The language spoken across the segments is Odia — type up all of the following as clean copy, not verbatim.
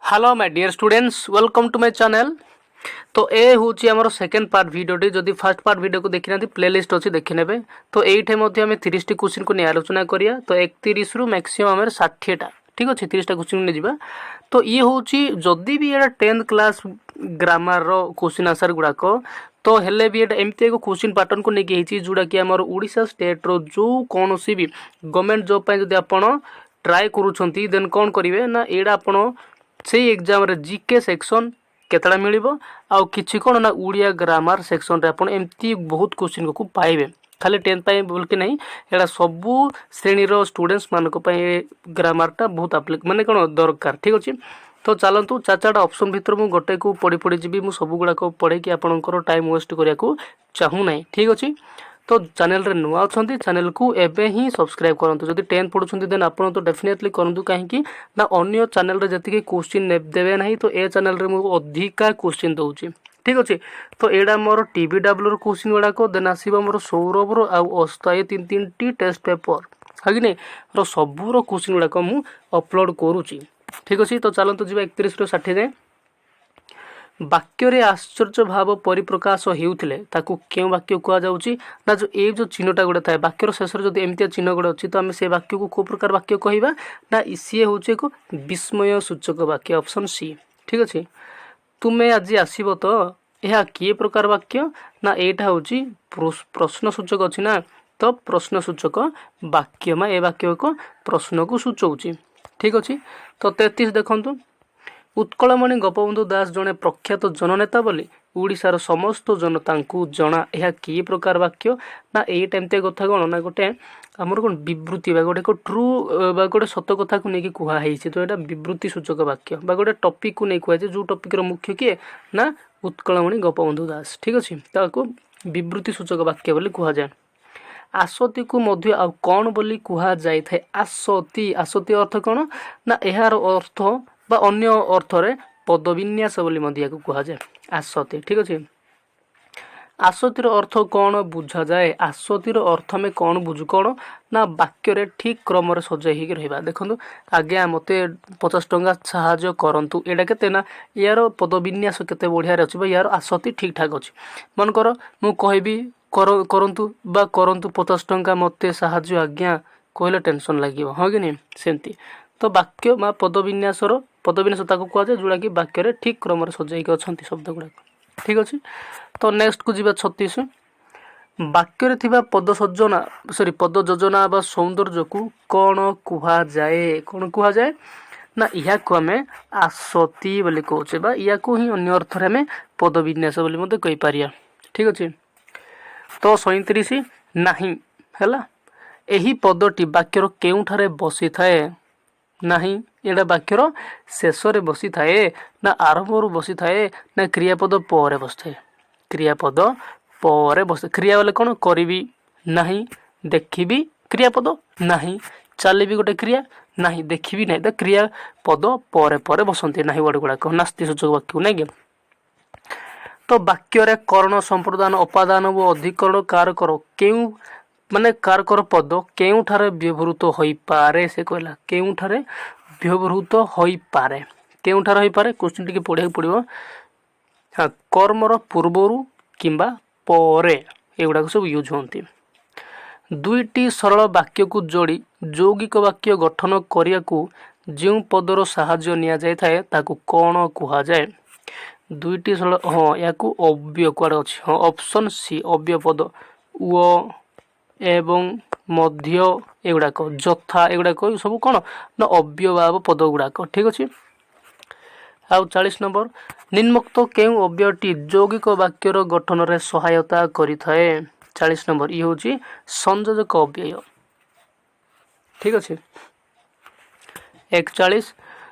Hello my dear students, welcome to my channel. ତ ଏ ହେଉଛି ଆମର ସେକେଣ୍ଡ ପାର୍ଟ ଭିଡ଼ିଓଟି। ଯଦି ଫାର୍ଷ୍ଟ ପାର୍ଟ ଭିଡ଼ିଓକୁ ଦେଖିନାହାନ୍ତି, ପ୍ଲେଲିଷ୍ଟ ଅଛି, ଦେଖିନେବେ। ତ ଏଇଠି ମଧ୍ୟ ଆମେ 30ଟି କ୍ୱେଶ୍ଚିନ୍କୁ ନେଇ ଆଲୋଚନା କରିବା। ତ 31ରୁ ମ୍ୟାକ୍ସିମମ୍ ଆମେ 60ଟା, ଠିକ୍ ଅଛି, 30ଟା କ୍ୱେଶ୍ଚିନ୍ ନେଇଯିବା। ତ ଇଏ ହେଉଛି, ଯଦି ବି ଏଇଟା 10th class ଗ୍ରାମାରର କ୍ୱେଶ୍ଚିନ୍ ଆନ୍ସର୍ ଗୁଡ଼ାକ ତ ହେଲେ ବି ଏଇଟା ଏମିତି ଏକ କ୍ୱେଶ୍ଚିନ୍ ପାଟର୍ନକୁ ନେଇକି ହେଇଛି, ଯେଉଁଟାକି ଆମର ଓଡ଼ିଶା ଷ୍ଟେଟ୍ର ଯେଉଁ କୌଣସି ବି ଗଭର୍ଣ୍ଣମେଣ୍ଟ ଜବ୍ ପାଇଁ ଯଦି ଆପଣ ଟ୍ରାଏ କରୁଛନ୍ତି, ଦେନ୍ କ'ଣ କରିବେ ନା ଏଇଟା ଆପଣ ସେଇ ଏକ୍ଜାମ୍ରେ ଜିକେ ସେକ୍ସନ୍ କେତେଟା ମିଳିବ ଆଉ କିଛି କ'ଣ ନା ଓଡ଼ିଆ ଗ୍ରାମାର ସେକ୍ସନ୍ରେ ଆପଣ ଏମିତି ବହୁତ କ୍ୱେଶ୍ଚିନ୍କୁ ପାଇବେ। ଖାଲି 10th ପାଇଁ ବୋଲିକି ନାହିଁ, ଏଇଟା ସବୁ ଶ୍ରେଣୀର ଷ୍ଟୁଡେଣ୍ଟସ୍ମାନଙ୍କ ପାଇଁ ଏ ଗ୍ରାମାରଟା ବହୁତ ମାନେ କ'ଣ ଦରକାର। ଠିକ୍ ଅଛି, ତ ଚାଲନ୍ତୁ, ଚାରି ଚାରିଟା ଅପସନ୍ ଭିତରୁ ମୁଁ ଗୋଟେକୁ ପଢ଼ି ପଢ଼ି ଯିବି। ମୁଁ ସବୁଗୁଡ଼ାକ ପଢ଼େଇକି ଆପଣଙ୍କର ଟାଇମ୍ ୱେଷ୍ଟ କରିବାକୁ ଚାହୁଁନାହିଁ। ଠିକ୍ ଅଛି, ତ ଚ୍ୟାନେଲରେ ନୂଆ ଅଛନ୍ତି, ଚ୍ୟାନେଲକୁ ଏବେ ହିଁ ସବସ୍କ୍ରାଇବ୍ କରନ୍ତୁ। ଯଦି 10th ପଢ଼ୁଛନ୍ତି, ଦେନ୍ ଆପଣ ତ ଡେଫିନେଟଲି କରନ୍ତୁ। କାହିଁକି ନା ଅନ୍ୟ ଚ୍ୟାନେଲରେ ଯେତିକି କ୍ୱେଶ୍ଚିନ୍ ଦେବେ ନାହିଁ, ତ ଏ ଚ୍ୟାନେଲରେ ମୁଁ ଅଧିକା କ୍ୱେଶ୍ଚିନ୍ ଦେଉଛି। ଠିକ୍ ଅଛି, ତ ଏଇଟା ମୋର ଟିବି ଡବ୍ଲ୍ୟୁର କ୍ୱେଶ୍ଚିନ୍ ଗୁଡ଼ାକ, ଦେନ୍ ଆସିବ ମୋର ସୌରଭର ଆଉ ଅସ୍ଥାୟୀ, ତିନି ତିନିଟି ଟେଷ୍ଟ ପେପର୍, ହଁ କି ନାଇଁ, ର ସବୁର କ୍ୱେଶ୍ଚିନ୍ ଗୁଡ଼ାକ ମୁଁ ଅପଲୋଡ଼ କରୁଛି। ଠିକ୍ ଅଛି, ତ ଚାଲନ୍ତୁ ଯିବା 31ରୁ 60 ଯାଏଁ। ବାକ୍ୟରେ ଆଶ୍ଚର୍ଯ୍ୟ ଭାବ ପରିପ୍ରକାଶ ହେଉଥିଲେ ତାକୁ କେଉଁ ବାକ୍ୟ କୁହାଯାଉଛି ନା ଯେଉଁ ଏଇ ଯେଉଁ ଚିହ୍ନଟା ଗୋଟେ ଥାଏ, ବାକ୍ୟର ଶେଷରେ ଯଦି ଏମିତିଆ ଚିହ୍ନ ଗୋଟେ ଅଛି, ତ ଆମେ ସେ ବାକ୍ୟକୁ କେଉଁ ପ୍ରକାର ବାକ୍ୟ କହିବା ନା ସିଏ ହେଉଛି ଏକ ବିସ୍ମୟ ସୂଚକ ବାକ୍ୟ, ଅପସନ୍ ସି। ଠିକ୍ ଅଛି, ତୁମେ ଆଜି ଆସିବ ତ, ଏହା କିଏ ପ୍ରକାର ବାକ୍ୟ ନା ଏଇଟା ହେଉଛି ପ୍ରଶ୍ନ ସୂଚକ ଅଛି ନା, ତ ପ୍ରଶ୍ନ ସୂଚକ ବାକ୍ୟ ବା ଏ ବାକ୍ୟ ଏକ ପ୍ରଶ୍ନକୁ ସୂଚଉଛି। ଠିକ୍ ଅଛି, ତ 33 ଦେଖନ୍ତୁ। ଉତ୍କଳମଣି ଗୋପବନ୍ଧୁ ଦାସ ଜଣେ ପ୍ରଖ୍ୟାତ ଜନନେତା ବୋଲି ଓଡ଼ିଶାର ସମସ୍ତ ଜନତାଙ୍କୁ ଜଣା, ଏହା କି ପ୍ରକାର ବାକ୍ୟ ନା ଏଇଟା ଏମିତିଆ କଥା କ'ଣ ନା ଗୋଟେ ଆମର କ'ଣ ବିବୃତି ବା ଗୋଟେ ଏକ ଟ୍ରୁ ବା ଗୋଟେ ସତ କଥାକୁ ନେଇକି କୁହାହେଇଛି। ତ ଏଇଟା ବିବୃତି ସୂଚକ ବାକ୍ୟ ବା ଗୋଟେ ଟପିକକୁ ନେଇ କୁହାଯାଇଛି, ଯେଉଁ ଟପିକର ମୁଖ୍ୟ କିଏ ନା ଉତ୍କଳମଣି ଗୋପବନ୍ଧୁ ଦାସ। ଠିକ୍ ଅଛି, ତାକୁ ବିବୃତି ସୂଚକ ବାକ୍ୟ ବୋଲି କୁହାଯାଏ। ଆସତିକୁ ମଧ୍ୟ ଆଉ କ'ଣ ବୋଲି କୁହାଯାଇଥାଏ? ଆସତି, ଆସତି ଅର୍ଥ କ'ଣ ନା ଏହାର ଅର୍ଥ ବା ଅନ୍ୟ ଅର୍ଥରେ ପଦବିନ୍ୟାସ ବୋଲି ମଧ୍ୟ ଏହାକୁ କୁହାଯାଏ, ଆସତି। ଠିକ୍ ଅଛି, ଆସତିର ଅର୍ଥ କ'ଣ ବୁଝାଯାଏ? ଆସତିର ଅର୍ଥ ଆମେ କ'ଣ ବୁଝୁ? କ'ଣ ନା ବାକ୍ୟରେ ଠିକ୍ କ୍ରମରେ ସଜାଇ ହେଇକି ରହିବା। ଦେଖନ୍ତୁ, ଆଜ୍ଞା ମୋତେ 50 ଟଙ୍କା ସାହାଯ୍ୟ କରନ୍ତୁ, ଏଇଟା କେତେ ନା ୟାର ପଦବିନ୍ୟାସ କେତେ ବଢ଼ିଆରେ ଅଛି ବା ୟାର ଆସତି ଠିକ୍ ଠାକ୍ ଅଛି। ମନେକର ମୁଁ କହିବି କରନ୍ତୁ ବା କରନ୍ତୁ 50 ଟଙ୍କା ମୋତେ ସାହାଯ୍ୟ ଆଜ୍ଞା କହିଲେ ଟେନସନ୍ ଲାଗିବ, ହଁ କି ନାଇଁ? ସେମିତି ତ ବାକ୍ୟ ବା ପଦବିନ୍ୟାସର ପଦବିନ୍ୟାସ ତାକୁ କୁହାଯାଏ, ଯେଉଁଟାକି ବାକ୍ୟରେ ଠିକ୍ କ୍ରମରେ ସଜାଇକି ଅଛନ୍ତି ଶବ୍ଦ ଗୁଡ଼ାକ। ଠିକ୍ ଅଛି, ତ ନେକ୍ସଟକୁ ଯିବା, 36। ବାକ୍ୟରେ ଥିବା ପଦ ସଜ୍ଜନା, ସରି, ପଦ ଯୋଜନା ବା ସୌନ୍ଦର୍ଯ୍ୟକୁ କ'ଣ କୁହାଯାଏ? କ'ଣ କୁହାଯାଏ ନା ଏହାକୁ ଆମେ ଆସତି ବୋଲି କହୁଛେ ବା ୟାକୁ ହିଁ ଅନ୍ୟ ଅର୍ଥରେ ଆମେ ପଦବିନ୍ୟାସ ବୋଲି ମଧ୍ୟ କହିପାରିବା। ଠିକ୍ ଅଛି, ତ 37, ନାହିଁ ହେଲା, ଏହି ପଦଟି ବାକ୍ୟର କେଉଁଠାରେ ବସିଥାଏ? ନାହିଁ, ଏଇଟା ବାକ୍ୟର ଶେଷରେ ବସିଥାଏ ନା ଆରମ୍ଭରୁ ବସିଥାଏ ନା କ୍ରିୟାପଦ ପରେ ବସିଥାଏ? କ୍ରିୟାପଦ ପରେ ବସି। କ୍ରିୟା ବୋଲେ କ'ଣ? କରିବି ନାହିଁ, ଦେଖିବି କ୍ରିୟାପଦ ନାହିଁ, ଚାଲିବି ଗୋଟେ କ୍ରିୟା ନାହିଁ, ଦେଖିବି ନାହିଁ। ତ କ୍ରିୟାପଦ ପରେ ପରେ ବସନ୍ତି ନାହିଁ ୱାର୍ଡ଼ ଗୁଡ଼ାକ, ନାସ୍ତି ସୂଚକ ବାକ୍ୟକୁ ନାଇଁ କି। ତ ବାକ୍ୟରେ କରଣ, ସମ୍ପ୍ରଦାନ, ଅପାଦାନ ଓ ଅଧିକରଣ କାରକର କେଉଁ ମାନେ କାରକର ପଦ କେଉଁଠାରେ ବ୍ୟବହୃତ ହୋଇପାରେ? ସେ କହିଲା କେଉଁଠାରେ ବ୍ୟବହୃତ ହୋଇପାରେ, କେଉଁଠାରେ ହୋଇପାରେ? କ୍ୱେଶ୍ଚିନ୍ ଟିକେ ପଢ଼ିବାକୁ ପଡ଼ିବ। ହଁ, କର୍ମର ପୂର୍ବରୁ କିମ୍ବା ପରେ ଏଗୁଡ଼ାକ ସବୁ ୟୁଜ୍ ହୁଅନ୍ତି। ଦୁଇଟି ସରଳ ବାକ୍ୟକୁ ଯୋଡ଼ି ଯୌଗିକ ବାକ୍ୟ ଗଠନ କରିବାକୁ ଯେଉଁ ପଦର ସାହାଯ୍ୟ ନିଆଯାଇଥାଏ, ତାକୁ କ'ଣ କୁହାଯାଏ? ଦୁଇଟି ସରଳ, ହଁ, ଏହାକୁ ଅବ୍ୟୟ କୁଆଡ଼େ ଅଛି? ହଁ, ଅପସନ୍ ସି, ଅବ୍ୟୟ ପଦ। ଓ, ଏବଂ, ମଧ୍ୟ ଏଗୁଡ଼ାକ, ଯଥା, ଏଗୁଡ଼ାକ ସବୁ କ'ଣ ନା ଅବ୍ୟୟଭାବ ପଦ ଗୁଡ଼ାକ। ଠିକ୍ ଅଛି, ଆଉ 40 ନମ୍ବର, ନିମ୍ନୋକ୍ତ କେଉଁ ଅବ୍ୟୟଟି ଯୌଗିକ ବାକ୍ୟର ଗଠନରେ ସହାୟତା କରିଥାଏ? 40 ନମ୍ବର, ଇଏ ହେଉଛି ସଂଯୋଜକ ଅବ୍ୟୟ। ଠିକ୍ ଅଛି, 41,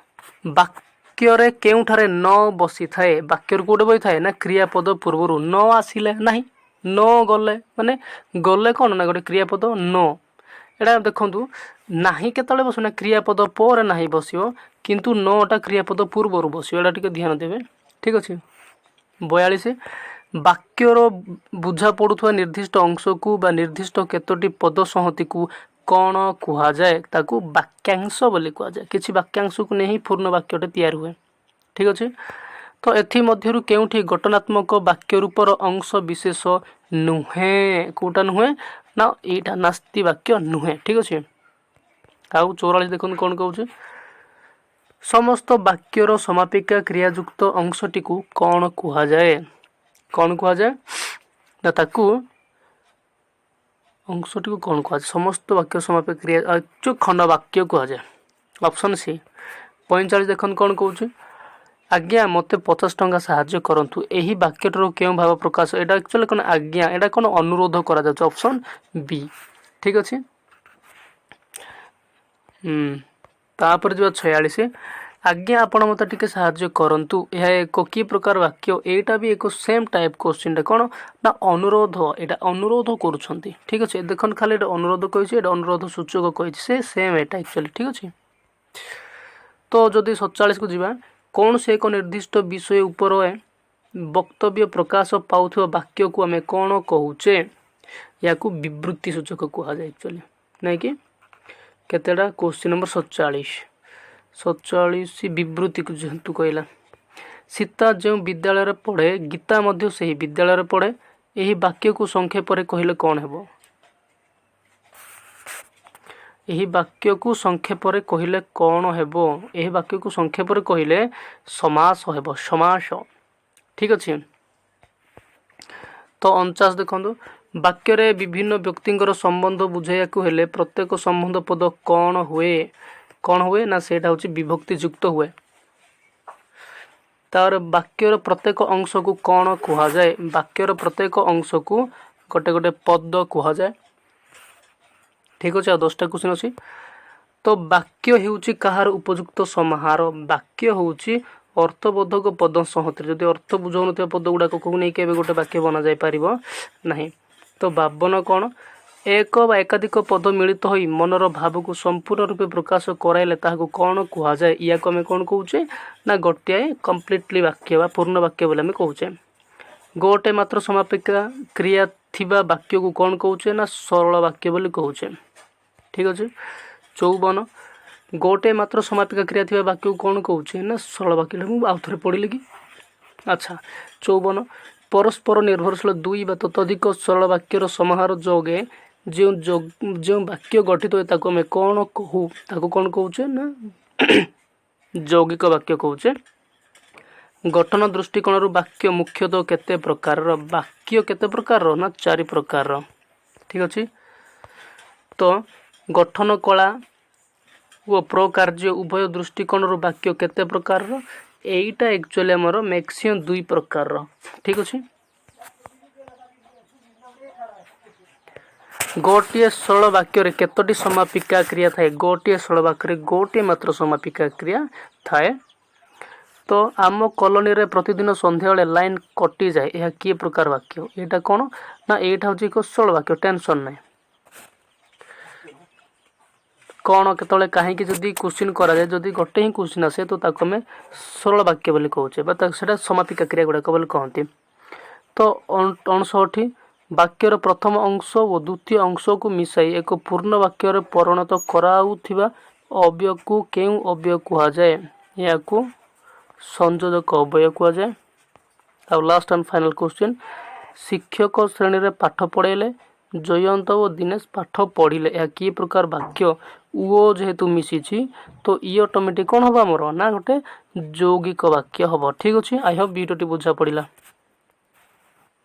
ବାକ୍ୟରେ କେଉଁଠାରେ ନ ବସିଥାଏ? ବାକ୍ୟରେ କେଉଁଠି ବସିଥାଏ ନା କ୍ରିୟାପଦ ପୂର୍ବରୁ ନ ଆସିଲେ ନାହିଁ, ନ ଗଲେ, ମାନେ ଗଲେ କ'ଣ ନା ଗୋଟେ କ୍ରିୟାପଦ ନ। ଏଇଟା ଦେଖନ୍ତୁ, ନାହିଁ କେତେବେଳେ ବସିବ ନା କ୍ରିୟାପଦ ପରେ ନାହିଁ ବସିବ, କିନ୍ତୁ ନଟା କ୍ରିୟାପଦ ପୂର୍ବରୁ ବସିବ। ଏଇଟା ଟିକେ ଧ୍ୟାନ ଦେବେ। ଠିକ୍ ଅଛି, 42, ବାକ୍ୟର ବୁଝା ପଡ଼ୁଥିବା ନିର୍ଦ୍ଦିଷ୍ଟ ଅଂଶକୁ ବା ନିର୍ଦ୍ଦିଷ୍ଟ କେତୋଟି ପଦ ସଂହତିକୁ କ'ଣ କୁହାଯାଏ? ତାକୁ ବାକ୍ୟାଂଶ ବୋଲି କୁହାଯାଏ। କିଛି ବାକ୍ୟାଂଶକୁ ନେଇ ହିଁ ପୂର୍ଣ୍ଣ ବାକ୍ୟଟେ ତିଆରି ହୁଏ। ଠିକ୍ ଅଛି। ତ ଏଥିମଧ୍ୟରୁ କେଉଁଠି ଗଠନାତ୍ମକ ବାକ୍ୟ ରୂପର ଅଂଶ ବିଶେଷ ନୁହେଁ? କେଉଁଟା ନୁହେଁ ନା ଏଇଟା ନାସ୍ତି ବାକ୍ୟ ନୁହେଁ। ଠିକ୍ ଅଛି। ଆଉ 44 ଦେଖନ୍ତୁ କ'ଣ କହୁଛି। ସମସ୍ତ ବାକ୍ୟର ସମାପିକା କ୍ରିୟାଯୁକ୍ତ ଅଂଶଟିକୁ କ'ଣ କୁହାଯାଏ? କ'ଣ କୁହାଯାଏ ନା ତାକୁ ଅଂଶଟିକୁ କ'ଣ କୁହାଯାଏ? ସମସ୍ତ ବାକ୍ୟ ସମାପିକା କ୍ରିୟା ଯେଉଁ ଖଣ୍ଡ ବାକ୍ୟ କୁହାଯାଏ, ଅପସନ୍ ସି। 45 ଦେଖନ୍ତୁ କ'ଣ କହୁଛି। ଆଜ୍ଞା, ମୋତେ 50 ଟଙ୍କା ସାହାଯ୍ୟ କରନ୍ତୁ। ଏହି ବାକ୍ୟଟିର କେଉଁ ଭାବ ପ୍ରକାଶ? ଏଇଟା ଆକ୍ଚୁଆଲି କ'ଣ? ଆଜ୍ଞା, ଏଇଟା କ'ଣ ଅନୁରୋଧ କରାଯାଉଛି, ଅପସନ୍ ବି। ଠିକ୍ ଅଛି। ତାପରେ ଯିବା 46। ଆଜ୍ଞା, ଆପଣ ମୋତେ ଟିକେ ସାହାଯ୍ୟ କରନ୍ତୁ। ଏହା ଏକ କି ପ୍ରକାର ବାକ୍ୟ? ଏଇଟା ବି ଏକ ସେମ୍ ଟାଇପ୍ କୋଶ୍ଚିନ୍ଟା। କ'ଣ ନା ଅନୁରୋଧ, ଏଇଟା ଅନୁରୋଧ କରୁଛନ୍ତି। ଠିକ୍ ଅଛି। ଦେଖନ୍ତୁ, ଖାଲି ଏଇଟା ଅନୁରୋଧ କହିଛି, ଏଇଟା ଅନୁରୋଧ ସୂଚକ କହିଛି, ସେ ସେମ୍ ଏଇଟା ଆକ୍ଚୁଆଲି। ଠିକ୍ ଅଛି। ତ ଯଦି 47କୁ ଯିବା, କୌଣସି ଏକ ନିର୍ଦ୍ଦିଷ୍ଟ ବିଷୟ ଉପରେ ବକ୍ତବ୍ୟ ପ୍ରକାଶ ପାଉଥିବା ବାକ୍ୟକୁ ଆମେ କ'ଣ କହୁଛେ? ଏହାକୁ ବିବୃତ୍ତି ସୂଚକ କୁହାଯାଏ ଆକ୍ଚୁଆଲି, ନାଇଁ କି? କେତେଟା କୋଶ୍ଚିନ୍ ନମ୍ବର 47। 47 ବିବୃତ୍ତିକୁ ଯେହେତୁ କହିଲା। ସୀତା ଯେଉଁ ବିଦ୍ୟାଳୟରେ ପଢ଼େ, ଗୀତା ମଧ୍ୟ ସେହି ବିଦ୍ୟାଳୟରେ ପଢ଼େ। ଏହି ବାକ୍ୟକୁ ସଂକ୍ଷେପରେ କହିଲେ କ'ଣ ହେବ? ଏହି ବାକ୍ୟକୁ ସଂକ୍ଷେପରେ କହିଲେ କ'ଣ ହେବ? ଏହି ବାକ୍ୟକୁ ସଂକ୍ଷେପରେ କହିଲେ ସମାସ ହେବ, ସମାସ। ଠିକ୍ ଅଛି। ତ 49 ଦେଖନ୍ତୁ। ବାକ୍ୟରେ ବିଭିନ୍ନ ବ୍ୟକ୍ତିଙ୍କର ସମ୍ବନ୍ଧ ବୁଝାଇବାକୁ ହେଲେ ପ୍ରତ୍ୟେକ ସମ୍ବନ୍ଧ ପଦ କ'ଣ ହୁଏ? କ'ଣ ହୁଏ ନା ସେଇଟା ହେଉଛି ବିଭକ୍ତି ଯୁକ୍ତ ହୁଏ। ତାର ବାକ୍ୟର ପ୍ରତ୍ୟେକ ଅଂଶକୁ କ'ଣ କୁହାଯାଏ? ବାକ୍ୟର ପ୍ରତ୍ୟେକ ଅଂଶକୁ ଗୋଟେ ଗୋଟେ ପଦ କୁହାଯାଏ। ଠିକ୍ ଅଛି। ଆଉ 10ଟା କ୍ୱେଶ୍ଚିନ୍ ଅଛି। ତ ବାକ୍ୟ ହେଉଛି କାହାର ଉପଯୁକ୍ତ ସମାହାର? ବାକ୍ୟ ହେଉଛି ଅର୍ଥବୋଧକ ପଦ ସଂହତିରେ। ଯଦି ଅର୍ଥ ବୁଝାଉନଥିବା ପଦ ଗୁଡ଼ାକକୁ ନେଇକି ଏବେ ଗୋଟେ ବାକ୍ୟ ବନାଯାଇ ପାରିବ ନାହିଁ। ତ 52 କ'ଣ? ଏକ ବା ଏକାଧିକ ପଦ ମିଳିତ ହୋଇ ମନର ଭାବକୁ ସମ୍ପୂର୍ଣ୍ଣ ରୂପେ ପ୍ରକାଶ କରାଇଲେ ତାହାକୁ କ'ଣ କୁହାଯାଏ? ଇୟାକୁ ଆମେ କ'ଣ କହୁଛେ ନା ଗୋଟିଏ କମ୍ପ୍ଲିଟଲି ବାକ୍ୟ ବା ପୂର୍ଣ୍ଣ ବାକ୍ୟ ବୋଲି ଆମେ କହୁଛେ। ଗୋଟେ ମାତ୍ର ସମାପିକା କ୍ରିୟା ଥିବା ବାକ୍ୟକୁ କ'ଣ କହୁଛେ ନା ସରଳ ବାକ୍ୟ ବୋଲି କହୁଛେ। ଠିକ୍ ଅଛି। 54, ଗୋଟେ ମାତ୍ର ସମାପିକା କ୍ରିୟା ଥିବା ବାକ୍ୟକୁ କ'ଣ କହୁଛେ ନା ସରଳ ବାକ୍ୟ। ମୁଁ ଆଉ ଥରେ ପଢ଼ିଲି କି? ଆଚ୍ଛା, 54, ପରସ୍ପର ନିର୍ଭରଶୀଳ ଦୁଇ ବା ତତୋଧିକ ସରଳ ବାକ୍ୟର ସମାହାର ଯୋଗେ ଯେଉଁ ଯେଉଁ ବାକ୍ୟ ଗଠିତ ହୁଏ, ତାକୁ ଆମେ କ'ଣ କହୁ? ତାକୁ କ'ଣ କହୁଛେ ନା ଯୌଗିକ ବାକ୍ୟ କହୁଛେ। ଗଠନ ଦୃଷ୍ଟିକୋଣରୁ ବାକ୍ୟ ମୁଖ୍ୟତଃ କେତେ ପ୍ରକାରର? ବାକ୍ୟ କେତେ ପ୍ରକାରର ନା ଚାରି ପ୍ରକାରର। ଠିକ୍ ଅଛି। ତ ଗଠନ କଳା ଓ ପ୍ରକାର୍ଯ୍ୟ ଉଭୟ ଦୃଷ୍ଟିକୋଣରୁ ବାକ୍ୟ କେତେ ପ୍ରକାରର? ଏଇଟା ଆକ୍ଚୁଆଲି ଆମର ମ୍ୟାକ୍ସିମମ୍ ଦୁଇ ପ୍ରକାରର। ଠିକ୍ ଅଛି। ଗୋଟିଏ ସରଳ ବାକ୍ୟରେ କେତୋଟି ସମାପିକା କ୍ରିୟା ଥାଏ? ଗୋଟିଏ ସରଳ ବାକ୍ୟରେ ଗୋଟିଏ ମାତ୍ର ସମାପିକା କ୍ରିୟା ଥାଏ। ତ ଆମ କଲୋନୀରେ ପ୍ରତିଦିନ ସନ୍ଧ୍ୟାବେଳେ ଲାଇନ୍ କଟିଯାଏ। ଏହା କିଏ ପ୍ରକାର ବାକ୍ୟ? ଏଇଟା କ'ଣ ନା ଏଇଟା ହେଉଛି ଏକ ସରଳ ବାକ୍ୟ। ଟେନସନ୍ ନାହିଁ। କ'ଣ, କେତେବେଳେ, କାହିଁକି ଯଦି କୋଶ୍ଚିନ୍ କରାଯାଏ, ଯଦି ଗୋଟେ ହିଁ କୋଶ୍ଚିନ୍ ଆସେ, ତ ତାକୁ ଆମେ ସରଳ ବାକ୍ୟ ବୋଲି କହୁଛେ ବା ତାକୁ ସେଇଟା ସମାପିକା କ୍ରିୟା ଗୁଡ଼ାକ ବୋଲି କହନ୍ତି। ତ 59, ବାକ୍ୟର ପ୍ରଥମ ଅଂଶ ଓ ଦ୍ୱିତୀୟ ଅଂଶକୁ ମିଶାଇ ଏକ ପୂର୍ଣ୍ଣ ବାକ୍ୟରେ ପରିଣତ କରାଉଥିବା ଅବ୍ୟୟକୁ କେଉଁ ଅବ୍ୟୟ କୁହାଯାଏ? ଏହାକୁ ସଂଯୋଜକ ଅବ୍ୟୟ କୁହାଯାଏ। ଆଉ ଲାଷ୍ଟ ଆଣ୍ଡ ଫାଇନାଲ୍ କ୍ୱେଶ୍ଚିନ୍, ଶିକ୍ଷକ ଶ୍ରେଣୀରେ ପାଠ ପଢ଼ାଇଲେ, ଜୟନ୍ତ ଓ ଦିନେଶ ପାଠ ପଢ଼ିଲେ। ଏହା କି ପ୍ରକାର ବାକ୍ୟ? ଓ ଯେହେତୁ ମିଶିଛି, ତ ଇଏ ଅଟୋମେଟିକ୍ କ'ଣ ହେବ ଆମର ନା ଗୋଟେ ଯୌଗିକ ବାକ୍ୟ ହେବ। ଠିକ୍ ଅଛି। I Hope ଭିଡ଼ିଓଟି ବୁଝା ପଡ଼ିଲା।